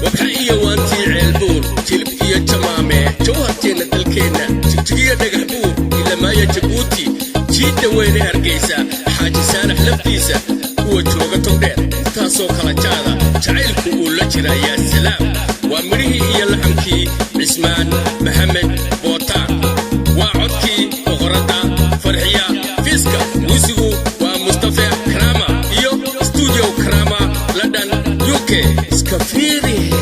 Wabxa iyo waantii Ceelbuur, Jilib iyo Jamaame, Jawharteenna, dalkeenna, Jigjigiyo Dhagax Buur, Ilamaaya Jabuuti, jiidda weyne Hargaysa, Xaaji Saalax laftiisa, kuwa jooga Togdheer, intaasoo kala jaada jacaylku uu la jira. Yaa salaam! Waa midhihii iyo laxamkii Cismaan Maxamed Bootaan, waa codkii boqoradda Farxiya Fiiska. Muusigu waa Mustafa Karama iyo Studio Karama, London, UK. Iska fiiri.